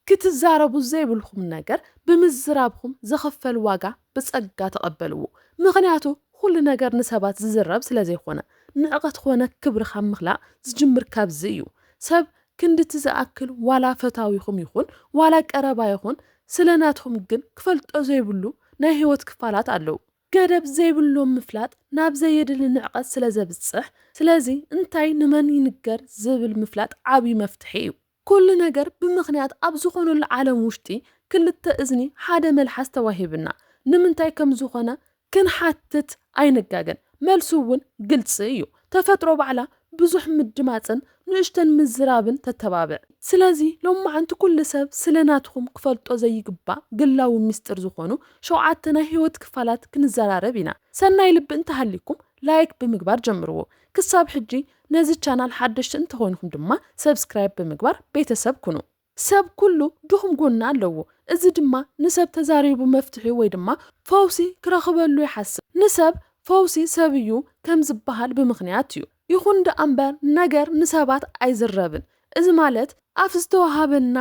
ክትዛረቡ ዘይብልኩም ነገር ብምዝራብኩም ዝኽፈል ዋጋ ብጸጋ ተቐበልዎ። ምኽንያቱ ኩሉ ነገር ንሰባት ዝዝረብ ስለ ዘይኮነ፣ ንዕቐት ኮነ ክብሪ ካብ ምኽላእ ዝጅምር ካብዚ እዩ። ሰብ ክንድቲ ዝኣክል ዋላ ፈታዊኹም ይኹን ዋላ ቀረባ ይኹን ስለ ናትኩም ግን ክፈልጦ ዘይብሉ ናይ ህይወት ክፋላት ኣለዉ። ገደብ ዘይብሎም ምፍላጥ ናብ ዘየድሊ ንዕቐት ስለ ዘብጽሕ፣ ስለዚ እንታይ ንመን ይንገር ዝብል ምፍላጥ ዓብዪ መፍትሒ እዩ። ኩሉ ነገር ብምኽንያት ኣብ ዝኾነሉ ዓለም ውሽጢ ክልተ እዝኒ ሓደ መልሓስ ተዋሂብና። ንምንታይ ከም ዝኾነ ክንሓትት ኣይንጋገን። መልሱ እውን ግልፂ እዩ። ተፈጥሮ ባዕላ ብዙሕ ምድማፅን ንእሽተን ምዝራብን ተተባብዕ። ስለዚ ሎማዓንቲ ኩሉ ሰብ ስለ ናትኹም ክፈልጦ ዘይግባእ ግላዊ ምስጢር ዝኾኑ ሸውዓተ ናይ ህይወት ክፋላት ክንዘራረብ ኢና። ሰናይ ልቢ እንተሃሊኩም ላይክ ብምግባር ጀምርዎ። ክሳብ ሕጂ ነዚ ቻናል ሓደሽቲ እንተኾይንኩም ድማ ሰብስክራይብ ብምግባር ቤተሰብ ኩኑ። ሰብ ኩሉ ድኹም ጎኒ ኣለዎ። እዚ ድማ ንሰብ ተዛሪቡ መፍትሒ ወይ ድማ ፈውሲ ክረኽበሉ ይሓስብ። ንሰብ ፈውሲ ሰብ እዩ ከም ዝበሃል ብምኽንያት እዩ። ይኹን ደኣ እምበር ነገር ንሰባት ኣይዝረብን። እዚ ማለት ኣፍ ዝተዋሃበና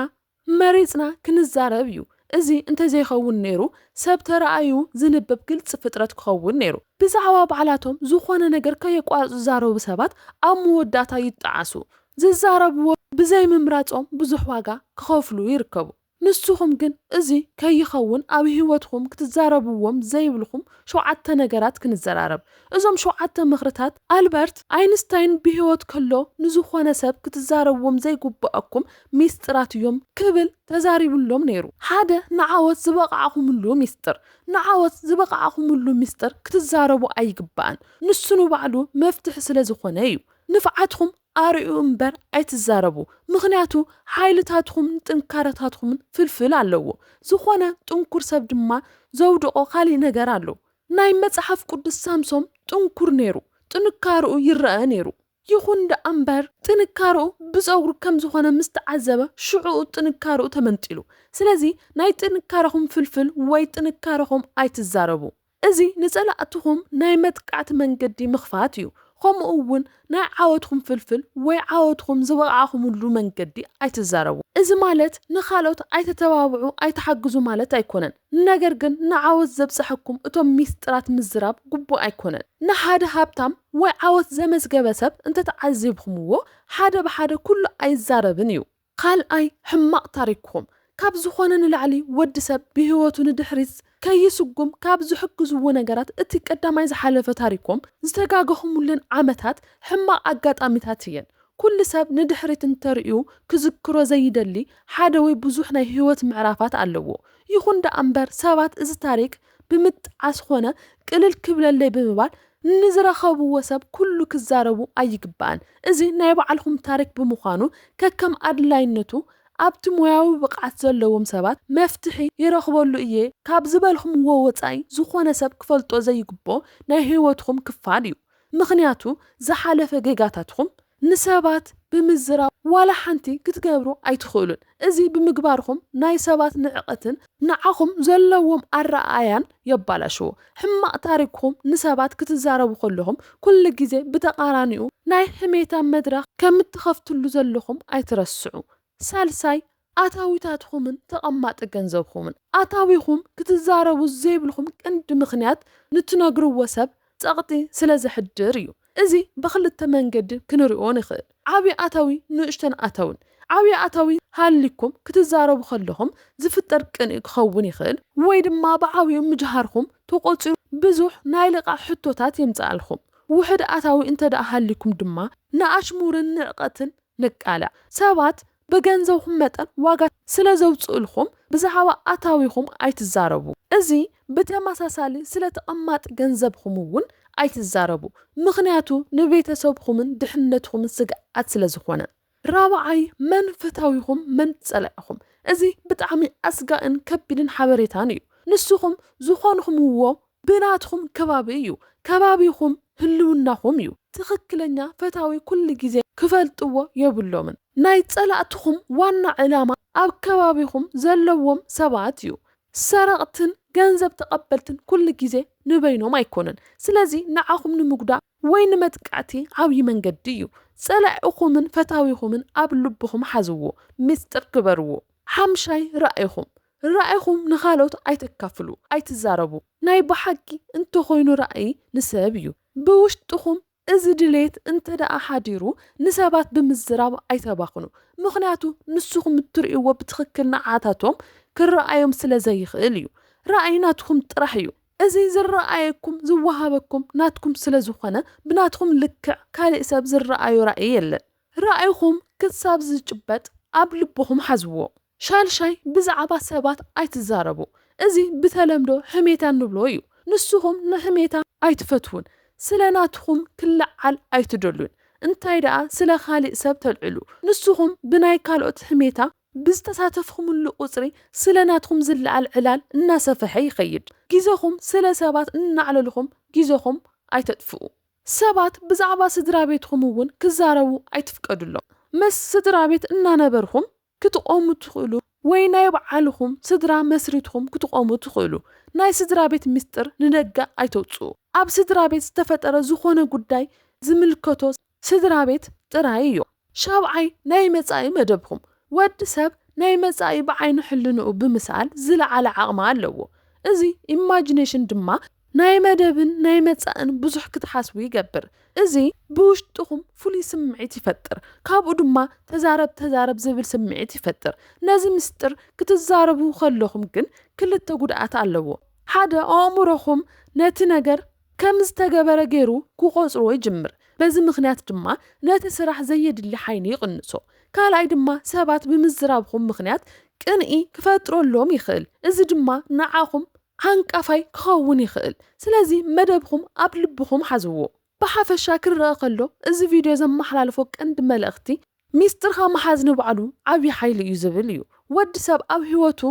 መሪጽና ክንዛረብ እዩ። እዚ እንተዘይኸውን ነይሩ ሰብ ተረኣዩ ዝንበብ ግልጺ ፍጥረት ክኸውን ነይሩ። ብዛዕባ ባዕላቶም ዝኾነ ነገር ከየቋርጹ ዝዛረቡ ሰባት ኣብ መወዳእታ ይጠዓሱ። ዝዛረብዎ ብዘይምምራጾም ብዙሕ ዋጋ ክኸፍሉ ይርከቡ። ንስኹም ግን እዚ ከይኸውን ኣብ ህይወትኩም ክትዛረብዎም ዘይብልኩም ሸውዓተ ነገራት ክንዘራረብ። እዞም ሸውዓተ ምኽርታት ኣልበርት ኣይንስታይን ብህይወት ከሎ ንዝኾነ ሰብ ክትዛረብዎም ዘይግብኣኩም ሚስጥራት እዮም ክብል ተዛሪብሎም ነይሩ። ሓደ ንዓወት ዝበቓዕኹምሉ ሚስጥር። ንዓወት ዝበቓዕኹምሉ ሚስጥር ክትዛረቡ ኣይግባእን። ንሱ ንባዕሉ መፍትሒ ስለ ዝኾነ እዩ። ንፍዓትኹም ኣርእዩ እምበር ኣይትዛረቡ። ምኽንያቱ ሓይልታትኹምን ጥንካረታትኹምን ፍልፍል ኣለዎ። ዝኾነ ጥንኩር ሰብ ድማ ዘውድቖ ካሊእ ነገር ኣሎ። ናይ መጽሓፍ ቅዱስ ሳምሶም ጥንኩር ነይሩ። ጥንካርኡ ይረኣ ነይሩ። ይኹን ደኣ እምበር ጥንካርኡ ብጸጉሩ ከም ዝኾነ ምስ ተዓዘበ ሽዕኡ ጥንካርኡ ተመንጢሉ። ስለዚ ናይ ጥንካረኹም ፍልፍል ወይ ጥንካረኹም ኣይትዛረቡ። እዚ ንጸላእትኹም ናይ መጥቃዕቲ መንገዲ ምኽፋት እዩ። ከምኡ እውን ናይ ዓወትኩም ፍልፍል ወይ ዓወትኩም ዝበቕዓኹምሉ መንገዲ ኣይትዛረቡ። እዚ ማለት ንኻልኦት ኣይተተባብዑ፣ ኣይትሓግዙ ማለት ኣይኮነን። ነገር ግን ንዓወት ዘብጽሐኩም እቶም ሚስጥራት ምዝራብ ግቡእ ኣይኮነን። ንሓደ ሃብታም ወይ ዓወት ዘመዝገበ ሰብ እንተተዓዚብኩምዎ ሓደ ብሓደ ኩሉ ኣይዛረብን እዩ። ካልኣይ ሕማቕ ታሪክኹም። ካብ ዝኾነ ንላዕሊ ወዲ ሰብ ብህይወቱ ንድሕሪት ከይስጉም ካብ ዝሕግዝዎ ነገራት እቲ ቀዳማይ ዝሓለፈ ታሪኮም ዝተጋገኹምለን ዓመታት ሕማቕ ኣጋጣሚታት እየን። ኩሉ ሰብ ንድሕሪት እንተርእዩ ክዝክሮ ዘይደሊ ሓደ ወይ ብዙሕ ናይ ህይወት ምዕራፋት ኣለዎ። ይኹን ደኣ እምበር ሰባት እዚ ታሪክ ብምጥዓስ ኾነ ቅልል ክብለለይ ብምባል ንዝረኸብዎ ሰብ ኩሉ ክዛረቡ ኣይግባእን። እዚ ናይ ባዕልኹም ታሪክ ብምዃኑ ከከም ኣድላይነቱ ኣብቲ ሞያዊ ብቕዓት ዘለዎም ሰባት መፍትሒ ይረኽበሉ እየ ካብ ዝበልኹምዎ ወጻኢ ዝኾነ ሰብ ክፈልጦ ዘይግብኦ ናይ ህይወትኹም ክፋል እዩ። ምኽንያቱ ዝሓለፈ ጌጋታትኹም ንሰባት ብምዝራብ ዋላ ሓንቲ ክትገብሩ ኣይትኽእሉን። እዚ ብምግባርኹም ናይ ሰባት ንዕቐትን ንዓኹም ዘለዎም ኣረኣእያን የባላሽዎ። ሕማቕ ታሪክኹም ንሰባት ክትዛረቡ ከለኹም ኩሉ ግዜ ብተቓራኒኡ ናይ ሕሜታ መድረኽ ከም እትኸፍትሉ ዘለኹም ኣይትረስዑ። ሳልሳይ ኣታዊታትኹምን ተቐማጢ ገንዘብኹምን። ኣታዊኹም ክትዛረቡ ዘይብልኹም ቀንዲ ምኽንያት ንትነግርዎ ሰብ ጸቕጢ ስለ ዘሕድር እዩ። እዚ ብኽልተ መንገዲ ክንሪኦ ንኽእል። ዓብዪ ኣታዊ ንእሽተን ኣታውን። ዓብዪ ኣታዊ ሃሊኩም ክትዛረቡ ከለኹም ዝፍጠር ቅንኢ ክኸውን ይኽእል ወይ ድማ ብዓብዩ ምጅሃርኩም ተቖጺሩ ብዙሕ ናይ ልቓሕ ሕቶታት የምጽኣልኩም። ውሕድ ኣታዊ እንተ ደኣ ሃሊኩም ድማ ንኣሽሙርን ንዕቐትን ንቃላዕ። ሰባት ብገንዘብኹም መጠን ዋጋ ስለ ዘውጽእልኩም ብዛዕባ ኣታዊኹም ኣይትዛረቡ። እዚ ብተመሳሳሊ ስለ ተቐማጢ ገንዘብኹም እውን ኣይትዛረቡ። ምኽንያቱ ንቤተሰብኹምን ድሕነትኹምን ስግኣት ስለ ዝኾነ። ራብዓይ መን ፈታዊኹም መን ጸላኢኹም። እዚ ብጣዕሚ ኣስጋእን ከቢድን ሓበሬታን እዩ። ንስኹም ዝኾንኹምዎ ብናትኹም ከባቢ እዩ። ከባቢኹም ህልውናኹም እዩ። ትኽክለኛ ፈታዊ ኩሉ ግዜ ክፈልጥዎ የብሎምን። ናይ ጸላእትኹም ዋና ዕላማ ኣብ ከባቢኹም ዘለዎም ሰባት እዩ። ሰረቕትን ገንዘብ ተቐበልትን ኩሉ ግዜ ንበይኖም ኣይኮኑን። ስለዚ ንዓኹም ንምጉዳእ ወይ ንመጥቃዕቲ ዓብዪ መንገዲ እዩ። ጸላኢኹምን ፈታዊኹምን ኣብ ልብኹም ሓዝዎ፣ ሚስጥር ግበርዎ። ሓምሻይ ራእይኹም። ራእይኹም ንኻልኦት ኣይተካፍሉ፣ ኣይትዛረቡ። ናይ ብሓቂ እንተኾይኑ ራእይ ንሰብ እዩ። ብውሽጥኹም እዚ ድሌት እንተ ደኣ ሓዲሩ ንሰባት ብምዝራብ ኣይተባኽኑ። ምኽንያቱ ንስኹም እትርእይዎ ብትኽክል ንዓታቶም ክረኣዮም ስለ ዘይኽእል እዩ። ራእይ ናትኩም ጥራሕ እዩ። እዚ ዝረኣየኩም ዝወሃበኩም ናትኩም ስለ ዝኾነ ብናትኩም ልክዕ ካልእ ሰብ ዝረኣዮ ራእይ የለን። ራእይኹም ክሳብ ዝጭበጥ ኣብ ልብኹም ሓዝዎ። ሻልሻይ ብዛዕባ ሰባት ኣይትዛረቡ። እዚ ብተለምዶ ሕሜታ ንብሎ እዩ። ንስኹም ንሕሜታ ኣይትፈትዉን። ስለ ናትኹም ክለዓል ኣይትደሉን። እንታይ ደኣ ስለ ካልእ ሰብ ተልዕሉ። ንስኹም ብናይ ካልኦት ሕሜታ ብዝተሳተፍኹምሉ ቁጽሪ ስለ ናትኹም ዝለዓል ዕላል እናሰፈሐ ይኸይድ። ግዜኹም ስለ ሰባት እናዕለልኹም ግዜኹም ኣይተጥፍኡ። ሰባት ብዛዕባ ስድራ ቤትኹም እውን ክዛረቡ ኣይትፍቀዱሎም። ምስ ስድራ ቤት እናነበርኹም ክትቆሙ ትኽእሉ ወይ ናይ ባዕልኹም ስድራ መስሪትኹም ክትቆሙ ትኽእሉ። ናይ ስድራ ቤት ምስጢር ንደገ ኣይተውጽኡ። ኣብ ስድራ ቤት ዝተፈጠረ ዝኾነ ጉዳይ ዝምልከቶ ስድራ ቤት ጥራይ እዩ። ሻብዓይ ናይ መጻኢ መደብኹም። ወዲ ሰብ ናይ መጻኢ ብዓይኒ ሕልንኡ ብምስኣል ዝለዓለ ዓቕሚ ኣለዎ። እዚ ኢማጂኔሽን ድማ ናይ መደብን ናይ መጻእን ብዙሕ ክትሓስቡ ይገብር። እዚ ብውሽጥኹም ፍሉይ ስምዒት ይፈጥር። ካብኡ ድማ ተዛረብ ተዛረብ ዝብል ስምዒት ይፈጥር። ነዚ ምስጢር ክትዛረቡ ከለኹም ግን ክልተ ጉድኣት ኣለዎ። ሓደ ኣእምሮኹም ነቲ ነገር ከም ዝተገበረ ገይሩ ክቖጽርዎ ይጅምር። በዚ ምኽንያት ድማ ነቲ ስራሕ ዘየድሊ ሓይሊ ይቕንሶ። ካልኣይ ድማ ሰባት ብምዝራብኹም ምኽንያት ቅንኢ ክፈጥረሎም ይኽእል። እዚ ድማ ንዓኹም ዓንቃፋይ ክኸውን ይኽእል። ስለዚ መደብኹም ኣብ ልብኹም ሓዝዎ። ብሓፈሻ ክረኣ ከሎ እዚ ቪድዮ ዘመሓላልፎ ቀንዲ መልእኽቲ ሚስጥርካ ምሓዝ ንባዕሉ ዓብዪ ሓይሊ እዩ ዝብል እዩ። ወዲ ሰብ ኣብ ህይወቱ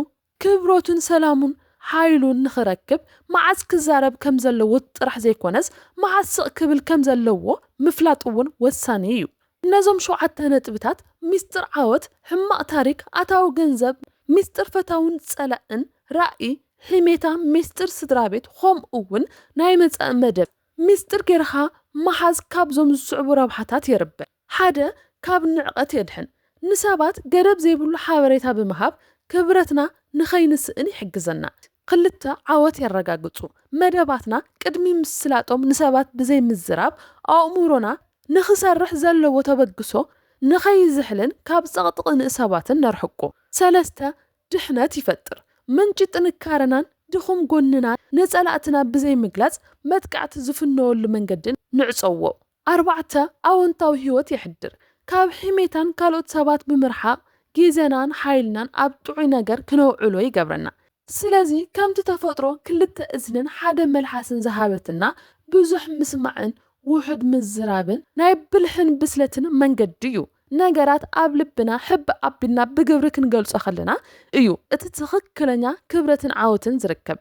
ክብረቱን ሰላሙን ሓይሉን ንኽረክብ መዓስ ክዛረብ ከም ዘለዎ ጥራሕ ዘይኮነስ መዓስ ስቕ ክብል ከም ዘለዎ ምፍላጥ እውን ወሳኒ እዩ። ነዞም ሸውዓተ ነጥብታት፣ ሚስጥር ዓወት፣ ሕማቕ ታሪክ፣ ኣታዊ ገንዘብ፣ ሚስጥር ፈታውን ጸላእን፣ ራእይ፣ ሕሜታ፣ ሚስጥር ስድራ ቤት፣ ከምኡ እውን ናይ መጻኢ መደብ ሚስጥር ጌርካ ምሓዝ ካብዞም ዝስዕቡ ረብሓታት የርብሕ። ሓደ፣ ካብ ንዕቐት የድሕን። ንሰባት ገደብ ዘይብሉ ሓበሬታ ብምሃብ ክብረትና ንኸይንስእን ይሕግዘና። ክልተ፣ ዓወት የረጋግጹ። መደባትና ቅድሚ ምስላጦም ንሰባት ብዘይ ምዝራብ ኣእምሮና ንኽሰርሕ ዘለዎ ተበግሶ ንኸይዝሕልን ካብ ጸቕጥቕንእ ሰባትን ነርሕቆ። ሰለስተ፣ ድሕነት ይፈጥር። ምንጪ ጥንካረናን ድኹም ጎንናን ንጸላእትና ብዘይ ምግላጽ መጥቃዕቲ ዝፍነወሉ መንገዲ ንዕጸዎ። ኣርባዕተ፣ ኣወንታዊ ህይወት የሕድር። ካብ ሕሜታን ካልኦት ሰባት ብምርሓቕ ግዜናን ሓይልናን ኣብ ጥዑይ ነገር ክነውዕሎ ይገብረና። ስለዚ ከምቲ ተፈጥሮ ክልተ እዝንን ሓደ መልሓስን ዝሃበትና ብዙሕ ምስማዕን ውሑድ ምዝራብን ናይ ብልሕን ብስለትን መንገዲ እዩ። ነገራት ኣብ ልብና ሕብ ኣቢልና ብግብሪ ክንገልጾ ከለና እዩ እቲ ትኽክለኛ ክብረትን ዓወትን ዝርከብ።